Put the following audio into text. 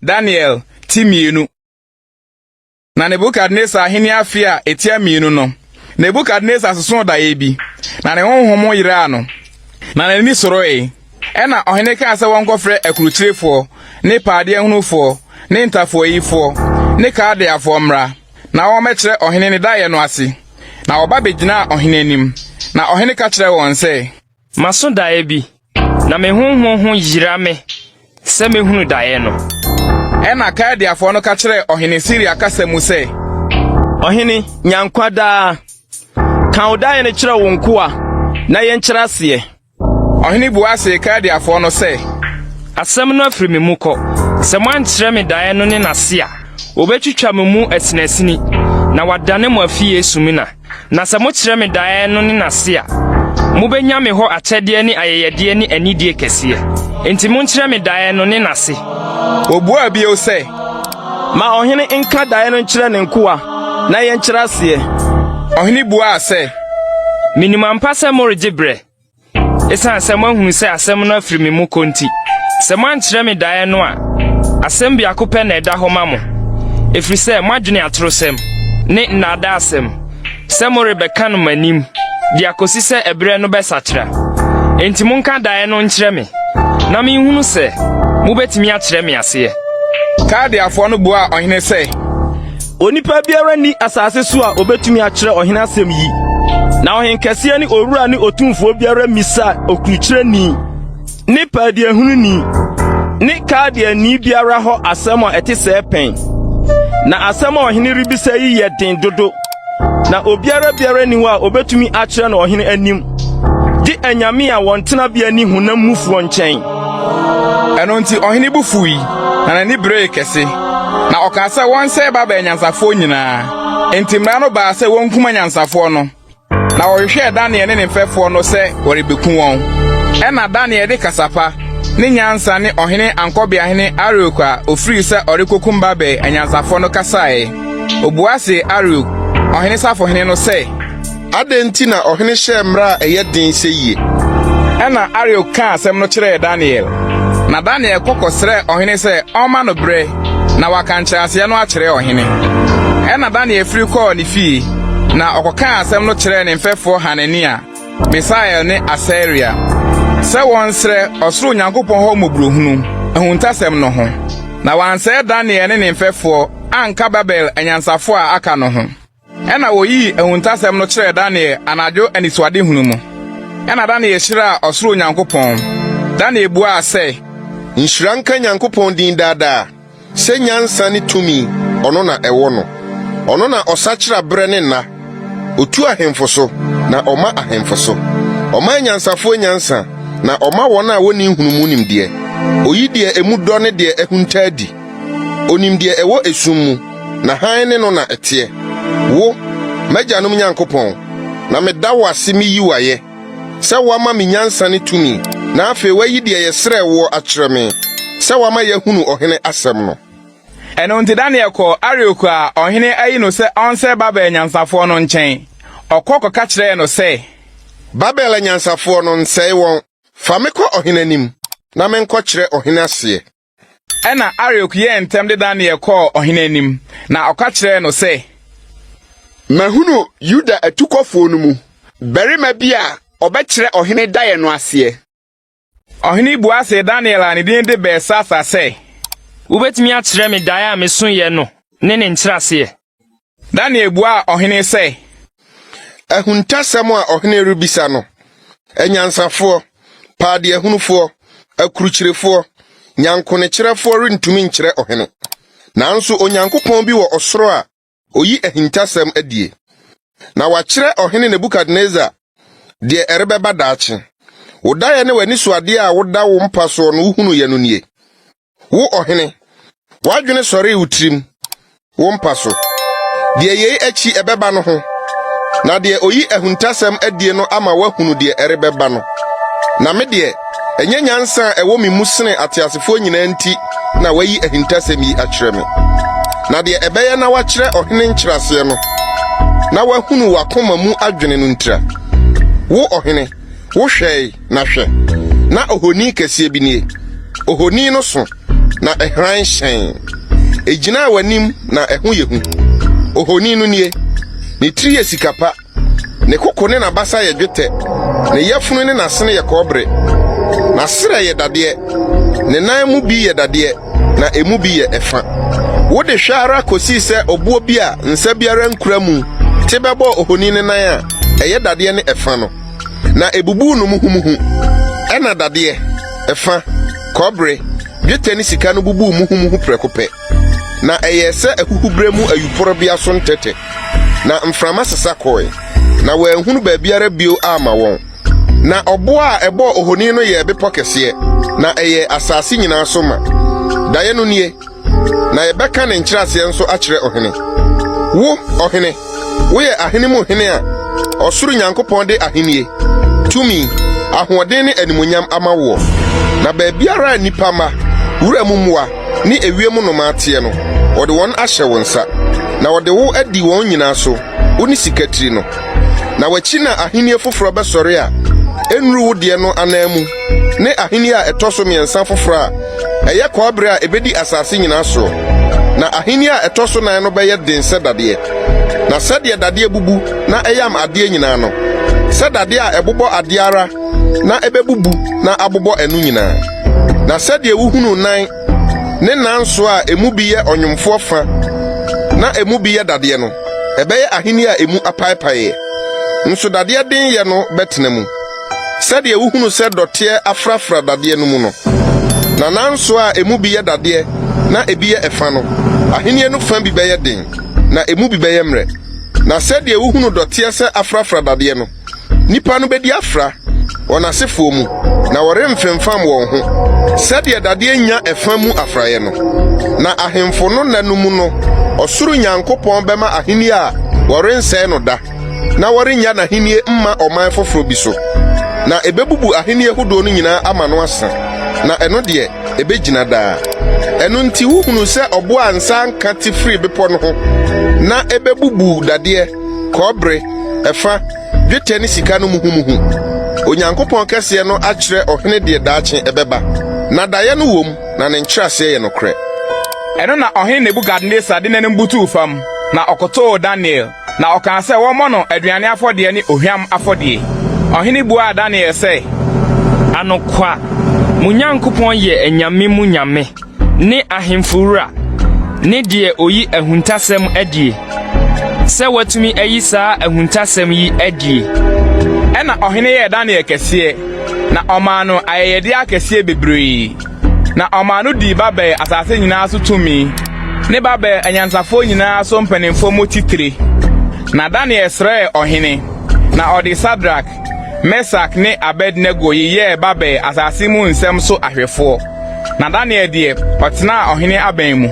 Daniel ti mmienu. Na Nebukadnesar ahenni afe a etia mmienu no, Nebukadnesar sosoo daeɛ bi, na ne honhom yeraa no, na n'ani soroe. Ɛnna ɔhene kaa sɛ wɔnkɔfrɛ akurukyirefoɔ ne paadeɛhunufoɔ ne ntafoayifoɔ ne Kaldeafoɔ mmra, na wɔmmɛkyerɛ ɔhene ne daeɛ no ase. Na wɔba bɛgyinaa ɔhene anim, na ɔhene ka kyerɛɛ wɔn sɛ. Maso daeɛ bi, na me honhom ho yera me sɛ mɛhunu daeɛ no. Ɛnna Kaldeafoɔ no ka kyerɛɛ ɔhene Siria kasa mu sɛ. Ɔhene, nya nkwa daa! Ka wo daeɛ no kyerɛ wo nkoa, na yɛnkyerɛ aseɛ. Ɔhene bua see Kaldeafoɔ no sɛ. Asɛm no afiri me mu kɔ. Sɛ moankyerɛ me daeɛ no ne n'ase a, wɔbɛtwitwa mo mu asinasini, na wɔadane mo afie sumina. Na sɛ mokyerɛ me daeɛ no ne n'ase a, mobɛnya me hɔ akyɛdeɛ ne ayɛyɛdeɛ ne anidie kɛseɛ. Enti monkyerɛ me daeɛ no ne n'ase. Wɔbuaa bio sɛ. Ma ɔhene nka daeɛ no nkyerɛ ne nkoa, na yɛnkyerɛ aseɛ. Ɔhene buaa sɛ. Menim ampa sɛ moregye berɛ. Esiane sɛ moahunu sɛ asɛm no afiri me mu kɔ nti, sɛ moankyerɛ me daeɛ no a, asɛm biako pɛ na ɛda hɔ ma mo, ɛfiri sɛ moadwene atorosɛm ne nnaadaasɛm sɛ morebɛka no m'anim de akɔsi sɛ ɛberɛ no bɛsakyera. Enti monka daeɛ no nkyerɛ me, na menhunu sɛ mobɛtumi akyerɛ me aseɛ. Kaldeafoɔ no buaa ɔhene sɛ. Onipa biara nni asase so a obetumi akyerɛ ɔhene asɛm yi. Na ɔhenkɛseɛ ne owura ne otumfoɔ biara mmisaa okurukyerɛni ne paadeɛhununi ne Kaldeani biara hɔ asɛm a ɛte sɛɛ pɛn. Na asɛm a ɔhene rebisa yi yɛ den dodo. Na obiara biara nni hɔ a obetumi akyerɛ no ɔhene anim, gye anyame a wɔn tenabea nni honam mufoɔ nkyɛn. Ɛno nti ɔhene bo fuwii, na n'ani beree kɛse, na ɔkaa sɛ wɔnsɛe Babel anyansafoɔ nyinaa. Enti mmara no baa sɛ wonkum anyansafoɔ no. Na wɔhwehwɛɛ Daniel ne ne mfɛfoɔ no sɛ wɔrebeku wɔn. Ɛnna Daniel de kasa pa ne nyansa ne ɔhene ankɔbeahene Ariok a ofirii sɛ ɔrekokum Babel anyansafoɔ no kasaeɛ. Obua see Ariok, ɔhene safohene no sɛ. Adɛn nti na ɔhene hyɛɛ mmara a ɛyɛ den seyie? Ɛnna Ariok kaa asɛm no kyerɛɛ Daniel. Na Daniel kɔ kɔsrɛɛ ɔhene sɛ ɔmma no berɛ na waka nkyerɛaseɛ no akyerɛ ɔhene. Ɛnna Daniel firi kɔɔ ne fie, na ɔkɔkaa asɛm no kyerɛɛ ne mfɛfoɔ Hanania, Misael ne Asaria, sɛ wɔnsrɛ ɔsoro Nyankopɔn hɔ mmɔborɔhunu, ahuntasɛm no ho, na wɔansɛe Daniel ne ne mfɛfoɔ anka Babel anyansafo a aka no ho. Ɛnna woyii ahuntasɛm no kyerɛɛ Daniel anadwo anisoadehunu mu. Ɛnna Daniel hyiraa ɔsoro Nyankopɔn. Daniel buaa sɛ. Nhyira nka Nyankopɔn din daa daa, sɛ nyansa ne tumi, ɔno na ɛwɔ no. Ɔno na ɔsakyera berɛ ne nna. Otu ahemfo so, na ɔma ahemfo so. Ɔma anyansafoɔ nyansa, na ɔma wɔn a wɔnni nhunumu nimdeɛ. Oyi deɛ emu dɔ ne deɛ ahunta adi. Onim deɛ ɛwɔ esum mu, na hann ne no na ɛteɛ. Wo, m'agyanom Nyankopɔn, na meda wo ase miyi wo ayɛ, sɛ woama me nyansa ne tumi, na afei woayi deɛ yɛsrɛɛ woɔ akyerɛ me, sɛ woama yɛahunu ɔhene asɛm no. Ɛno nti Daniel kɔɔ Ariok a ɔhene ayi no sɛ ɔnsɛe Babel anyansafoɔ no nkyɛn. Ɔkɔ kɔka kyerɛɛ no sɛ. Babel anyansafoɔ no, nsɛe wɔn. Fa me kɔ ɔhene anim, na menkɔkyerɛ ɔhene aseɛ. Ɛnna Ariok yɛɛ ntɛm de Daniel kɔɔ ɔhene anim, na ɔka kyerɛɛ no sɛ. Mahunu Yuda atukɔfoɔ no mu barima bi a ɔbɛkyerɛ ɔhene daeɛ no aseɛ. Ɔhene bua see Daniel a ne din de Beltsasar sɛ. Wobɛtumi akyerɛ me daeɛ a mesoeɛ no ne ne nkyerɛaseɛ? Daniel buaa ɔhene sɛ. Ahuntasɛm a ɔhene rebisa no, anyansafoɔ, paadeahunufoɔ, akurukyirefoɔ, nyankonekyerɛfoɔ rentumi nkyerɛ ɔhene. Nanso Onyankopɔn bi wɔ ɔsoro a oyi ahintasɛm adie, na wakyerɛ ɔhene Nebukadnesar deɛ ɛrebɛba daakye. Wo daeɛ ne w'anisoadeɛ a woda wo mpa soɔ no wohunuiɛ no nie. Wo ɔhene, w'adwene sɔree wo tirim, wo mpa so, deɛ yei akyi ɛbɛba no ho, na deɛ oyi ahuntasɛm adie no ama woahunu deɛ ɛrebɛba no. Na me deɛ, ɛnyɛ nyansa a ɛwɔ me mu sene ateasefoɔ nyinaa nti na wɔayi ahintasɛm yi akyerɛ me. Na deɛ ɛbɛyɛ na woakyerɛ ɔhene nkyerɛaseɛ no, na woahunu w'akoma mu adwene no ntira. Wo ɔhene, wohwɛe, na hwɛ, na ohoni kɛseɛ bi nie. Ohoni no so, na ɛhran hyɛnn. Egyinaa w'anim na ɛho yɛ hu. Ohoni no nie, ne tiri yɛ sika pa, Ne koko ne n'abasa yɛ dwetɛ, ne yafunu ne n'asene yɛ kɔbere. N'asrɛ yɛ dadeɛ, ne nan mu bi yɛ dadeɛ, na emu bi yɛ ɛfa. Wode hwɛ ara kosii sɛ ɔboɔ bi a nsa biara nkura mu te bɛbɔɔ ohoni no nan a ɛyɛ dadeɛ ne ɛfa no, na ebubuu no muhumuhu. Ɛnna dadeɛ, ɛfa, kɔbere, dwetɛ ne sika no bubuu muhumuhu prɛko pɛ, na ɛyɛɛ sɛ ahuhuberɛ mu ayuporebea so ntɛtɛ. Na mframa sesa kɔe, na wɔanhunu baabiara bio amma wɔn. Na ɔboɔ a ɛbɔɔ ohoni no yɛɛ bepɔ kɛseɛ, na ɛyɛɛ asase nyinaa so ma. Daeɛ no nie, na yɛbɛka ne nkyerɛaseɛ nso akyerɛ ɔhene. Wo, ɔhene, woyɛ ahene mu hene a ɔsoro Nyankopɔn de ahennie, tumi, ahoɔden ne animuonyam ama woɔ. Na baabiara a nnipa mma, wuram mmoa, ne ewiem nnomaa teɛ no, wɔde wɔn ahyɛ wo nsa, na wɔde wo adi wɔn nyinaa so, wo ne sika tiri no. Na w'akyi na ahenni foforɔ bɛsɔre a ɛnnuru wo deɛ no ananmu, ne ahenni a ɛtɔ so mmiɛnsa foforɔ a ɛyɛ kɔbere a ɛbɛdi asase nyinaa soɔ. Na ahenni a ɛtɔ so nan no bɛyɛ den sɛ dadeɛ. Na sɛdeɛ dadeɛ bubu na ɛyam adeɛ nyinaa no, sɛ dadeɛ a ɛbobɔ adeɛ ara na ɛbɛbubu na abobɔ ɛno nyinaa. Na sɛdeɛ wohunuu nan ne nanso a emu bi yɛ ɔnwomfoɔ fa na emu bi yɛ dadeɛ no, ɛbɛyɛ ahenni a emu apaepaeɛ. Nso dadeɛ denyɛ no bɛtena mu, sɛdeɛ wohunu sɛ dɔteɛ afrafra dadeɛ no mu no. Na nanso a emu bi yɛ dadeɛ na ebi yɛ ɛfa no, ahenni no fa bi bɛyɛ den, na emu bi bɛyɛ mmerɛ. Na sɛdeɛ wohunu dɔteɛ sɛ afrafra dadeɛ no, Nnipa no bedi afra wɔn asefoɔ mu, na wɔremfemfam wɔn ho, sɛdeɛ dadeɛ nnya ɛfa mu afraeɛ no. Na ahemfo no nna no mu no, ɔsoro Nyankopɔn bɛma ahennie a wɔrensɛe no da, na wɔrennya n'ahennie mma ɔman foforɔ bi so. Na ɛbɛbubu ahennie hodoɔ no nyinaa ama no asa, na ɛno deɛ, ɛbɛgyina daa. Ɛno nti wohunuu sɛ ɔboɔ a nsa anka te firii bepɔ no ho, na ɛbɛbubuu dadeɛ, kɔbere, ɛfa, dwetɛ ne sika no muhumuhu. Onyankopɔn kɛseɛ no akyerɛ ɔhene deɛ daakye ɛbɛba, na daeɛ no wom, na ne nkyerɛaseɛ yɛ nokorɛ. Ɛno na Ɔhene Nebukadnesar de n'anim butuu fam, na ɔkotoo Daniel, na ɔkaa sɛ wɔmmɔ no aduane afɔdeɛ ne ohwam afɔdeɛ. Ɔhene buaa Daniel sɛ. Anokwa, mo Nyankopɔn yɛ anyame mu nyame. ne ahemfo wura, ne deɛ oyi ahuntasɛm adie, sɛ watumi ayi saa ahuntasɛm yi adie. Ɛnna ɔhene yɛɛ Daniel kɛseɛ, na ɔmaa no ayɛyɛdeɛ akɛseɛ bebree, na ɔmaa no dii Babel asase nyinaa so tumi, ne Babel anyansafoɔ nyinaa so mpanimfoɔ mu titire. Na Daniel srɛɛ ɔhene, na ɔde Sadrak, Mesak ne Abed-Nego yeyɛɛ Babel asase mu nsɛm so ahwɛfoɔ. Na Daniel deɛ, ɔtenaa ɔhene abɛn mu.